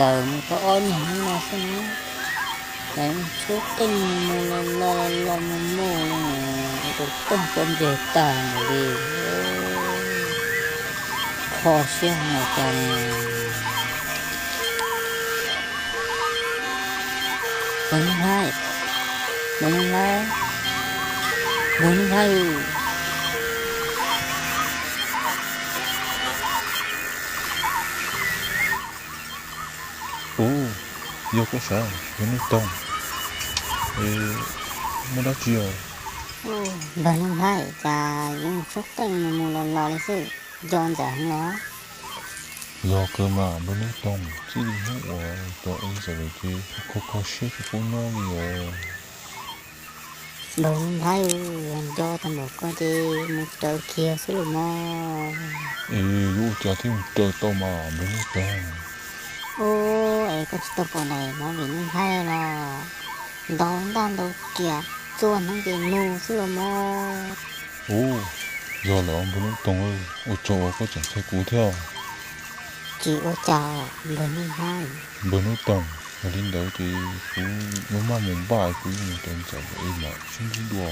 Tawm mus tau ob niag hnub no xwb na, lawv tshuab qeej mus los los los mus mus li, ua rau toog pob ntseg tag npaum li. Kho siab heev li cas li. Npawg Nuj Nplhaib, Npawg Nuj Nplhaib, Npawg Nuj Nplhaib. Ub, yog koj sav, Npawg Nuj Toog, es muaj dab tsi os? Npawg Nuj Nplhaib, cas yuav tshuab qeej mus mus los los li xwb, nco ntxawm heev los? Yog kawg mas Npawg Nuj Toog, txij li hnub uas cov ev txawm lawm ces kho kho siab tsis pub nyob li os. Npawg Nuj Nplhaib, yog nco tau npaum ko ces mus raws kiag xwb los mas. Es yuav ua cas thiaj mus raws tau mas Npawg Nuj Toog? Ub, es koj tsis tau pom daim movie Nuj Nplhaib los? Ntau ntaj ntau riam, txhua hnub ces mus xwb los mas. Ub, yog lawm Npawg Nuj Toog, ua tsaug uas koj tseem qhia kuv thiab. Tsis ua cas Npawg Nuj Nplhaib. Npawg Nuj Toog, yog li ntawd ces kuv yuav maj mus npaj kuv yuav mus raws ntxawm es mam sib ntsib dua.